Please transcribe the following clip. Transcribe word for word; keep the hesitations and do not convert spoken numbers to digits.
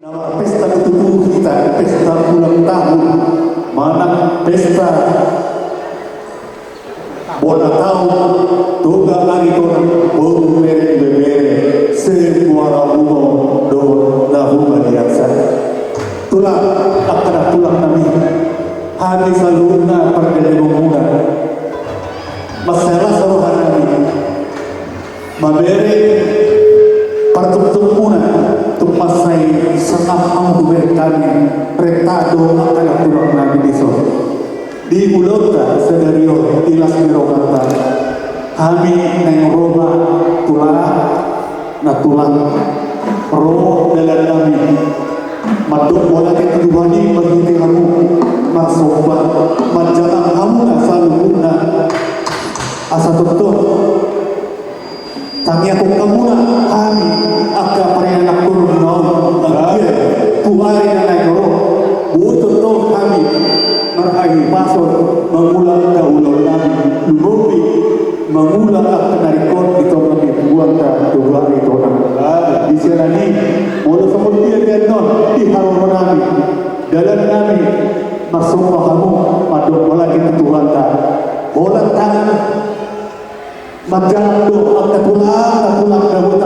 Pesta tutu hita, pesta ulang tahun, manang pesta bona taon, Toga Aritonang, boru, bere, ibebere, semuara bungo dohot na humaliangsa. Tulang, angka na tulang nami, hami saluhutna pardalananmuna, mansai las roha nami mambere partungtungmuna tung mansai sangap hamu hubereng hami renta dohot angka na tulang nami dison. Di ulaonta sadari on, di las ni rohanta, hami naeng ro ma tulang, na tulang, ro dalan nami mandok mauliate tu Tuhan i marhite hamu marsomba manjalang hamuna saluhutna. Asa tongtong tangiangkon hamuna hami angka parianakkonmuna on, bagian tu ari na naeng ro, boi tongtong hami marhahipason mangula angka ulaon nami, lumobi mangula angka na ringkot di tonga ni humuanta Toga Aritonang. Di siala ni i, molo songon dia pe annon di haroro nami, dalan nami marsomba hamu mandok mauliate tu Tuhanta, holan tangan manjalang do angka tulang, angka tulang na boi